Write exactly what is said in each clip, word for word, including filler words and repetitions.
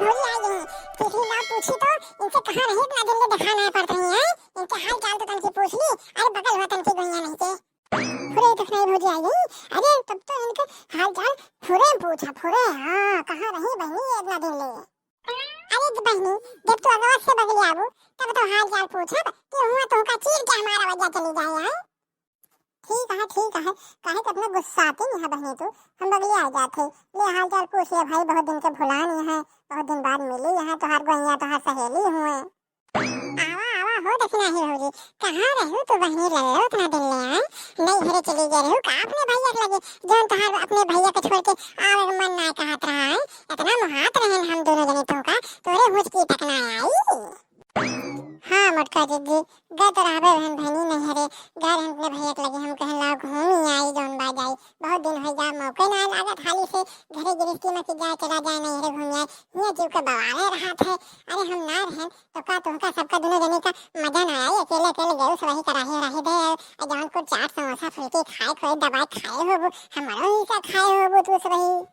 भौजी आई गई। पिछली बार पूछी तो इनसे कहाँ रही, इतना दिन ले देखा नहीं पड़त रही है। इनके हाल चाल तो तनकी पूछ ली। अरे बगल हुआ तनकी गुइया नहीं के। अरे तो नहीं भौजी आई गई। अरे तब तो इनके हाल चाल फुरे पूछा फुरे। हाँ, कहाँ रही बहनी इतना दिन ले? अरे बहनी, जब तू अगवा से बगली आबू तब तो हाल चाल पूछब कि हुआ तुमका चीर के हमारा वजह चली जाए है। ठीक है, ठीक है, काहे के अपना गुस्साती नहीं है बहनी तू। हम बगली आ जाते, ले हाल चाल पूछ ले भाई, बहुत दिन के भुलानी है, बहुत दिन बाद मिली है, तोहार गोइया तोहार सहेली हुए। आवा आवा हो दखिनाही भौजी, कहाँ रहू तू बहनी लल्लो इतना दिन ले आए? नहीं घरे चली गए रहू का अपने भैया के लगे, जौन तोहार अपने भैया के छोड़ के आवे के मन ना कहत रहा है? इतना मुहात रहन हम दोनों जने तुमका, तोरे हुचकी तक ना आई। हाँ मोटका जिज्जी, गए तो रहबे रहन बहनी नैहरे, गए रहन अपने भैया के लगे, हम कहन लाओ घूमी आई जौन बा जाई, बहुत दिन हो जा मौके ना लागत हाली से घरे गिरस्ती में कि जाए चला जाए नैहरे घूमी आए, हियाँ जीव के बवाले रहत है। अरे हम ना रहन तो का तुमका सबका दोनों जने का मजा ना आई, अकेले अकेले गए सब वही कराही राही दे, आ जौन कुछ चाट समोसा फुल्की खाए खोए दवाई खाए होबू, हमारो हिस्सा खाए होबू तू सब वही।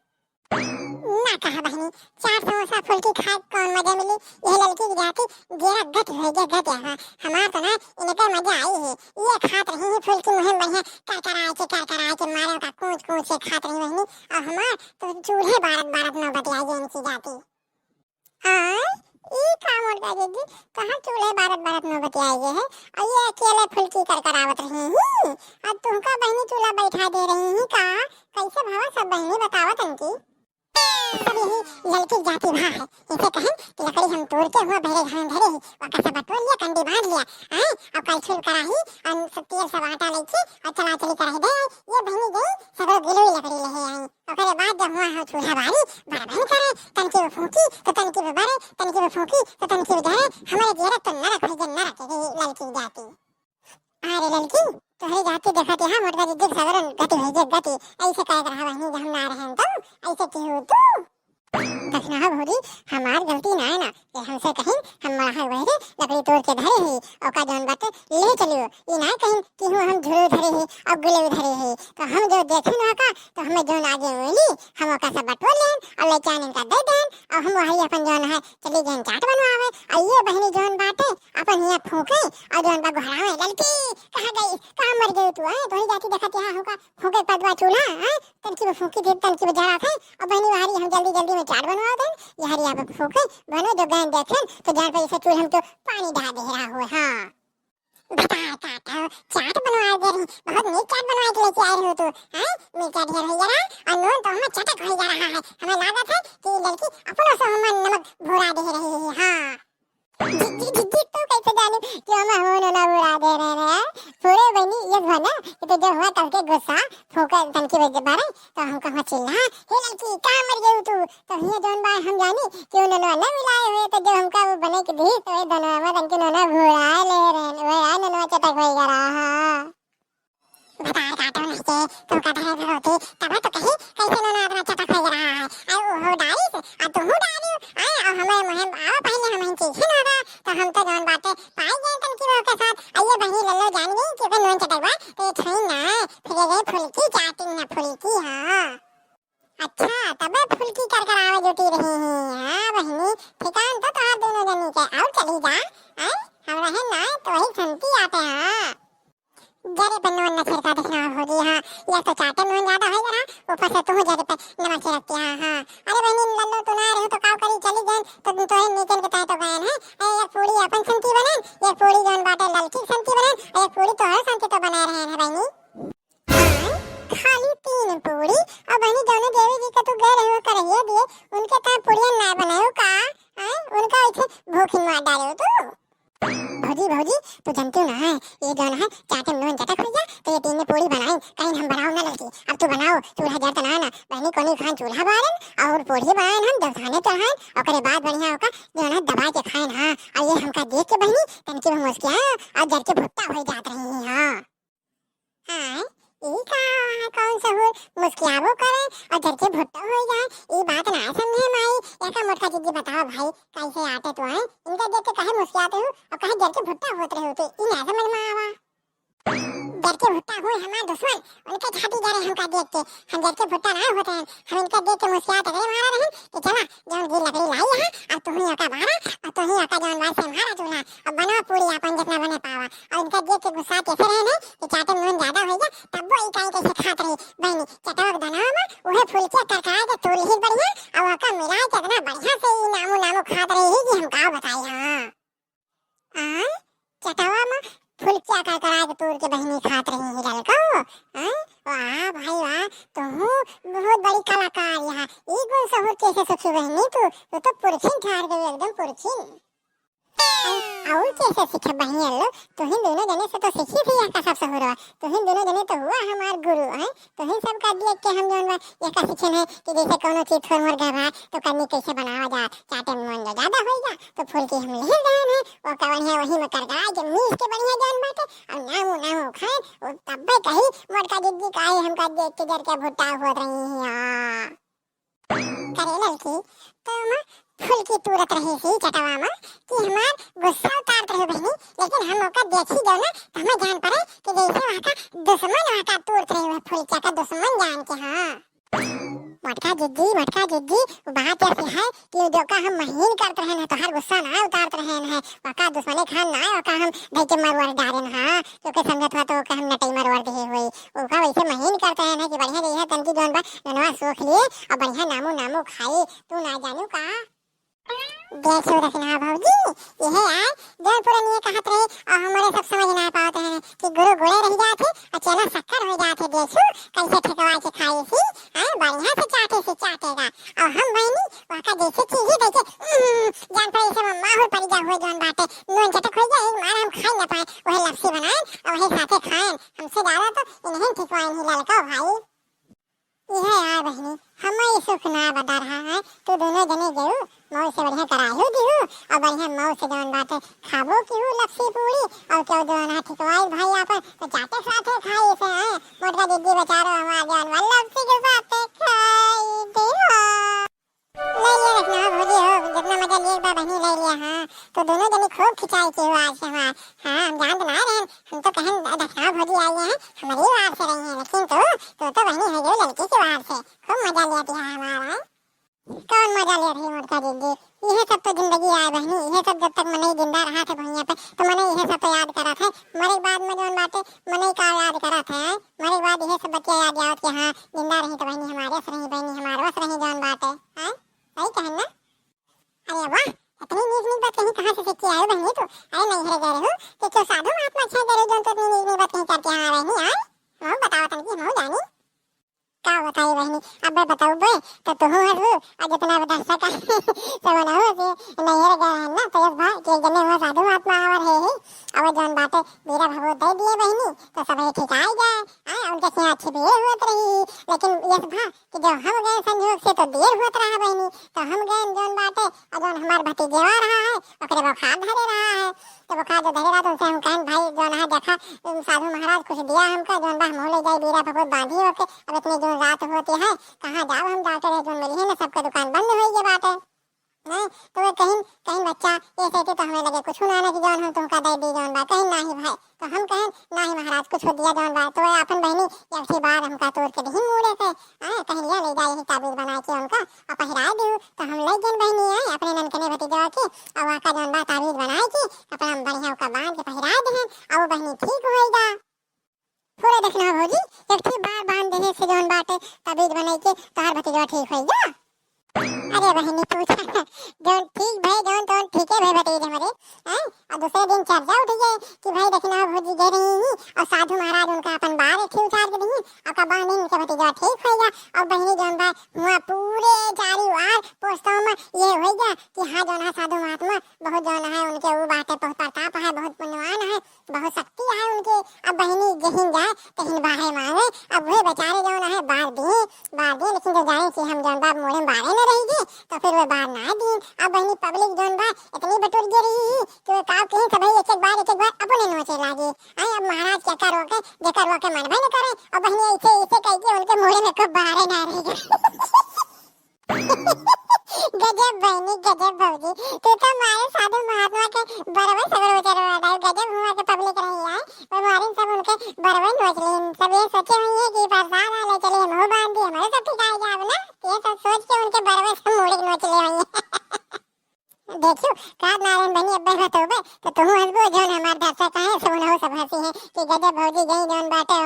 ना कहा बहनी, चाट समोसा फुल्की खाए कौन मजा मिली? यह लड़की की जाति गेरा गति होई गे गति। हाँ, हमार तो ना इनके मजा आई है। ये खात रही है फुल्की मुहे में बढ़िया करकराए के करकराए के मारे का कूच कूच के खात रही बहनी। और हमार तो चूल्हे बारत बारत नौबत आई है इनकी जाति। हाँ, ई का मोटका जिज्जी, कहाँ चूल्हे बारत बारत नौबत आई है? और ये अकेले फुल्की करकरावत रही ही। अब तुमका बहनी चूल्हा बैठा दे रही ही का? कैसे भवा सब बहनी बतावत इनकी? सब यही लड़की जाति भा है। इसे कहन कि लकड़ी हम तोड़ के हुआ बहरे घान धरे ही, ओकर सब बटोर लिया, कंडी बांध लिया, हैं? और कलछुल कराही, और सब तेल सब आटा लेके, और चला चली कराही दे आई। ये बहनी गई, सगरो गिलोई लकड़ी ले आई। ओकरे बाद जब हुआ हो चूल्हा बारी, बड़ा भयंकर है, तनकी वो फूंकी, तो तनकी वो बरे, तनकी वो फूंकी, तो तनकी वो जरे, हमारे जेरत तो नरक हो गए, नरक, ये लड़की जाति। अरे ललकी, तोहरे जाति देखत यहाँ मोटका जिज्जी के सगरन गति होई गे गति। ऐसे कहे के रहा बहनी, हम ना रहन तो ऐसे केहू तू। दखना हो भौजी, हमार गलती ना है ना, ये हमसे कहीं, हम मड़हा वही लकड़ी तोड़ के धरे ही, ओका जौन बाटे ले चलियो, ई ना कहीं कि हूँ हम झुरे धरे ही और गुले धरे ही, तो हम जो देखे ना का, तो हमें जौन आगे मिली, हम ओका सब बटोर लेन और ले जान इनका दे देन, और हम वही अपन जौन है चली गए चाट बनवावे, और ये बहनी जौन बाटे अपन हिया फूके, और जौन बा गोहरावे, ललकी, कहाँ गई, कहाँ मर गई तू, हैं? तोहरी जाति देखत यहाँ होगा, फूके पदवा चूल्हा, हैं? तनकी वो फूकी दे, तनकी वो जरा थे, और बहनी वहारी हम जल्दी जल्दी में चाट बनवा देन, यहारी आप फूके, बनो जो गैन देखेन, तो जान पे इसे चूल्हा में तो पानी डाल दे रहा हो, हाँ। बता काटो, चाट बनवा दे रही, बहुत नीक चाट बनवा के लेके आए रहो तू, हैं? मिर्चा ढेर हो जा रहा, और नून तो हमें चटक हो जा रहा है, हमें लागत है कि लड़की अपनों से हमें नमक भोरा दे रही है, हाँ। जिज्जी, जिज्जी, तू कैसे जाने कि हम हो ना, ना बुरा दे रहे हैं? पूरे बनी ये हुआ ना कि तो जो हुआ तब के गुस्सा फूके तनकी बजे बारे, तो हम कहाँ चिल्ला, "हे लड़की, कहाँ मर गई तू?" तो हिया जौन बार हम जानी कि वो ननवा ना मिलाए हुए, तो जो हमका वो बने के दी, तो ये दोनों में तनकी नोना भुलाए ले रहे, वो यार ननवा चटक हो गया रहा। भतार काटो नहीं के, तू का धरे होती, तब तो कहीं कैसे नोना इतना चटक हो रहा है। अरे वो डाली से, आ तू डाली, आए, और हमारे मुहे में आओ पहले हम इनकी ही ना रहा, तो हम तो जौन बातें पाई गए तनकी बहू के साथ। आइए बहनी लल्लो जान गई कि ओकर नोन चटक बा, तो ये छोड़ी ना, फिर ये गई फुल्की चाटी ना फुल्की, हाँ। अच्छा, तबे फुल्की कर कर आवे जुटी रही ही, हाँ बहनी, ठिकान तो तोहार दोनों जनी के, और चली जा, आए, हम रहे ना, तो वही संती आते, हाँ। जरे पे नून न छिड़का देखना हो जी, हाँ, या तो चाटे नून ज्यादा हो गया, ऊपर से तू जरे पे नमक छिड़कती, हाँ, हाँ। अरे बहनी, लल्लो तू ना रहो तो काव करी, चली गए, तो तोरे नीचन के तय तो गए हैं। अरे एक पूरी अपन संती बनन, एक पूरी जौन बाटे ललकी संती बनन, और एक पूरी तोहर संती तो बना रहे हैं बहनी। हाँ, खाली तीन पूरी, और बहनी जौने देवी जी के तू गए रहो करहिए दिए, उनके तय पूरिया ना बनायो का? आए, उनका इथे भूखी मार डालो तू। भौजी, भौजी, तू जानती ना है, ये जौन है, चाटे में नून चटक हो गया, तो ये तीन ने पूरी बनाई, कहीं हम बनाओ ना लड़की, अब तू बनाओ, चूल्हा जरत ना ना, बहनी कोनी खान चूल्हा बारन, और पूरी बनाए हम, दवसाने चढ़ाए, ओकरे बाद बढ़िया ओका जौन है, दबा के खाए ना, और ये हमका देख के बहनी, तनकी वो मुस्किया, और जर के भुट्टा हो जात रही है, हाँ। हाँ, ई का, कौन सहूर मुस्कियाबो करे और जर के भुट्टा हो जाए, ई बात ना समझे माई। एका मोटका जिज्जी बताओ भाई, कैसे आटे तो हैं? इनका देख के काहे मुस्कियाते हो और काहे जर के भुट्टा होत रहे हो तो ई ना समझ में आवा। जर के भुट्टा हुए हमार दुश्मन, उनके छाती जरे हमका देख के। हम जर के भुट्टा ना होते हैं, हम इनका देख के मुस्कियात करे मारा रहन कि चला, जौन गील लकड़ी लाई है, सहूर कैसे सीखी बहिनी तू? तू तो पुरखिन ठार गई, एकदम पुरखिन। अउ, अउर कैसे सीखे बहिनी अल्लो? तुहिन दोनों जने से तो सीखी थी यह का सब सहूरवा। तुहिन दोनों जने तो हुआ हमार गुरु, हैं? तुहिन सब का देख के हम जौन बा, यह का सीखेन है कि जैसे कौनो चीज थोर मोर गवा, तो कन्नी कैसे बनावा जा, चाटे में मन ज्यादा होई जा, तो फुलकी हम लिहि गए हैं, वो का बढ़िया वही में करकरा के मीस के बढ़िया जौन बाटे, और नामू, नामू खाए, वो तब्बे कही, मोटका जिज्जी काहे हमका देख के जर के भुट्टा होत रही हैं। करे ललकी, तो हम फुलकी तूरत रही सी चटवा में कि हमार गुस्सा उतारत रही बहिनी, लेकिन हम ओका देखी जो ना, तो हमें जान पड़े कि जैसे वहाँ का दुश्मन वहाँ का तूरत रही, वह फुलकिया का दुश्मन जान के, हाँ। मोटका जिज्जी, मोटका जिज्जी, वो बात ऐसी है कि जो का हम महीन करत रहेन है, तोहार गुस्सा ना उतारत रहेन है, ओका दुश्मनी खान ना, ओका हम धई के मरवर डारेन, हाँ, क्योंकि समझत हुआ तो ओका हम नटई मरवर दिहे हुई, ओका वैसे महीन करत रहेन है कि बढ़िया जइहे तनकी जौन बा, ननवा सोख लिए और बढ़िया नामू नामू खाई, तू ना जानू का? देखो दखिनहा भौजी, यह आय जौन पुरनिया कहत रहे और हमरे सब समझ ना पावत रहे कि गुरु गुड़े रह जात है और चेला शक्कर हो जात है। देखो कैसे ठेकवा के खाए सी, हाँ, बढ़िया से चाटे से चाटेगा। और हम बहिनी वहाँ का जैसे चीज ही देखे, उम्म, जान पड़े इसे माहौल पड़ जा हुए जौन बाटे, नून चटक हो जाए, एक मार हम खाए ना पाए, वही लपसी बनाए और वही साथे खाए। हमसे ज्यादा तो इन्हें ठेकवा नहीं ललका भाई। इहे आ बहिनी, हमारी सुख ना बता रहा है, तू दोनों जने गयू, मौज से बढ़िया करायू दिहू, और बढ़िया मौज से जौन बाटे खाबो किहू लपसी पूरी, और क्यों जौन है ठिकवाई भाई आपन, तो जाते साथे खाई से हैं, मोटका दीदी बेचारो हमार जौन बा लपसी के साथे खाई दिहू। ले लिया रखना हो भौजी हो, जितना मजा लिए एक बार बहिनी ले लिया, हाँ, तो दोनों जने खूब खिंचाई की हुआ आज से हमार, हाँ, हम जानत ना रहे, हम तो कहन दखना भौजी आई है, हमारी वार से रही है, लेकिन तू, तू तो बहिनी है जो लड़की की वार से, खूब मजा लिया दिया हमारा। कौन मजा ले रही मोटका दीदी? यह सब तो जिंदगी आए बहिनी, यह सब जब तक मनई जिंदा रहा थे भुइयां पे, तो मनई यह सब तो याद करत है। मरे के बाद में जौन बाटे, मनई का याद करत है, मरे के बाद यह सब बतिया याद आवत कि हाँ, जिंदा रही तो बहिनी हमारे से रही, बहिनी हमारे से रही जौन बाटे, हैं? सही कहन ना? अरे वाह, इतनी नीक नीक बात कहीं कहाँ से सीख के आए हो बहिनी तू? अरे नैहरे गए रहू, तो क्यों साधु महात्मा अच्छा गए रहू, जौन तो इतनी नीक नीक बात कहीं करके यहाँ बहिनी आए? हम बताओ तनकी, हम जानी। का बताई बहिनी, अबे बताऊ बे, तो तुहू हंसबू, और जितना भी दर्शक है, सब मनहू से नैहर गए हैं ना, तो यस भा, कि एक जने हुआ साधु महात्मा आवर है ही, अब जौन बाटे, बीरा भभूत दे दिए बहिनी, तो सब ही ठिकाई गए, हाँ, उनके यहाँ अच्छी भीड़ होत रही, लेकिन यस भा, कि जब हम गए संजोग से तो देर होत रहा बहिनी, तो हम गए जौन बाटे, और जौन हमार भतीजेवा रहा है, ओकरे बुखार धरे रहा है, तो बुखार जो धरे रहा, तो उनसे हम कहन, "भाई, जौन है, देखा, उम, साधु महाराज कुछ दिया हमका, जौन बा, हम ले जाई, बीरा भभूत बांधी ओके, अब इतनी जौन रात होती है, कहाँ जाओ हम डॉक्टर है, जौन मिली है ना, सबके दुकान बंद होई गए बाटे।" नहीं, तो वे कहिन, कहिन, "बच्चा, ये कहते तो हमें लगे कुछ ना, ना कि जौन हम तुमका दे दी, जौन बा।" कहिन, "नाही भाई।" तो हम कहन, "नाही महाराज, कुछ हो दिया जौन बा।" तो वे अपन बहिनी एक ठे बार हमका तोड़ के दिहिन मूड़े से, हाँ, कहिन, "ले, ले जा, यही ताबीज बना के उनका, और पहिराए दियो।" तो हम ले गए बहिनी, आए, अपने ननकने भतीजवा के, और वहाँ का जौन बा ताबीज बनाए के, कपड़ा में बढ़िया ओका बांध के पहिराए देहन, और वो बहिनी ठीक होई गा। पूरा देखना भौजी, एक ठे बार बांध देहे से जौन बाटे ताबीज बनाई के, तोहार भतीजवा ठीक होई गा। अरे बहिनी पूछा, जौन ठीक भई, जौन तौन ठीके भई भतीज हमरे, हैं? और दूसरे दिन चर्चा उठ गए कि भाई देखना भौजी गए रही ही, और साधु महाराज उनका अपन बार एक ठे उतार के दिही, और का बांध उनके भतीजवा ठीक होई गा। और बहिनी जौन बा हुआ पूरे चारी ओर पोस्तों में ये होई गा कि हाँ, जौन है साधु महात्मा बहुत जौन है उनके वो बाटे, बहुत प्रताप है, बहुत पुण्यवान है, बहुत शक्ति है उनके। अब बहिनी जहिन जाए तहिन बाहे मांगे। अब वे बेचारे जौन है बार दिए, बार दिए, लेकिन जब जाने कि हम जौन बा मोड़े में बारे न रही गए, तो फिर वे बार ना दिए। अब बहिनी पब्लिक जौन बा इतनी बटुर गे रही कि वे काव कहीं सभी एक एक बार, एक एक बार अपने नोचे लागे। आए अब महाराज के का रोके, जेकर रोके मनबे न करे। अब बहिनी ऐसे, ऐसे कह के उनके मोड़े में को बारे ना रह गए। गजब बहिनी, गजब भौजी, तू तो मारे साधु महात्मा के बरवे सगरो उजरवा डाल। गजब हुआ के पब्लिक रही है, वो मारिन सब उनके बरवे नोच लीन। सब ये सोचे हुई है कि प्रसाद आ ले चले, हम हो बांध दी, हमारे सब ठिकाए जाब ना। ये सब सोच के उनके बरवे सब मुड़े नोच ले हुई है। देखियो, का नारायण बहिनी अब्बे बतौबे, तो तुहू हंसबो, जौन हमार दर्शक है, सब उनहु सब हंसी है कि गजब भौजी गई जौन बाटे,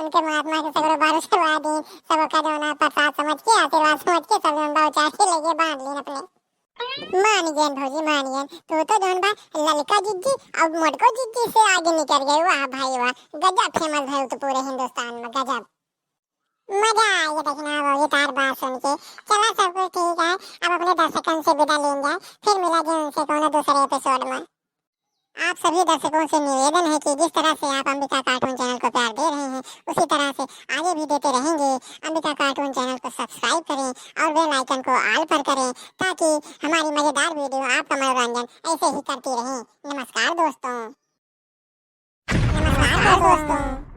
उनके महात्मा के सगरो बारू चढ़वा दीन, सब ओका जौन है प्रसाद समझ के, आशीर्वाद समझ के, सब जौन बा उचार के लेके बांध लीन अपने। मान गयन भौजी, मान गयन। तू तो जौन बा ललका जिज्जी और मोटको जिज्जी से आगे निकल गए। वाह भाई वाह, गजब फेमस भइल तो पूरे हिंदुस्तान में, गजब। मजा आई है देखना वो ये तार बात सुन के। चला, सब कुछ ठीक है, अब अपने दर्शकन से विदा लेन जाए, फिर मिला जी उनसे कोनो दूसरे एपिसोड में। आप सभी दर्शकों से निवेदन है कि जिस तरह से आप अंबिका कार्टून चैनल को प्यार दे रहे हैं, उसी तरह से आगे भी देते रहेंगे। अंबिका कार्टून चैनल को सब्सक्राइब करें और बेल आइकन को ऑल पर करें, ताकि हमारी मजेदार वीडियो आपका मनोरंजन ऐसे ही करती रहें। नमस्कार दोस्तों। नमस्कार दोस्तों।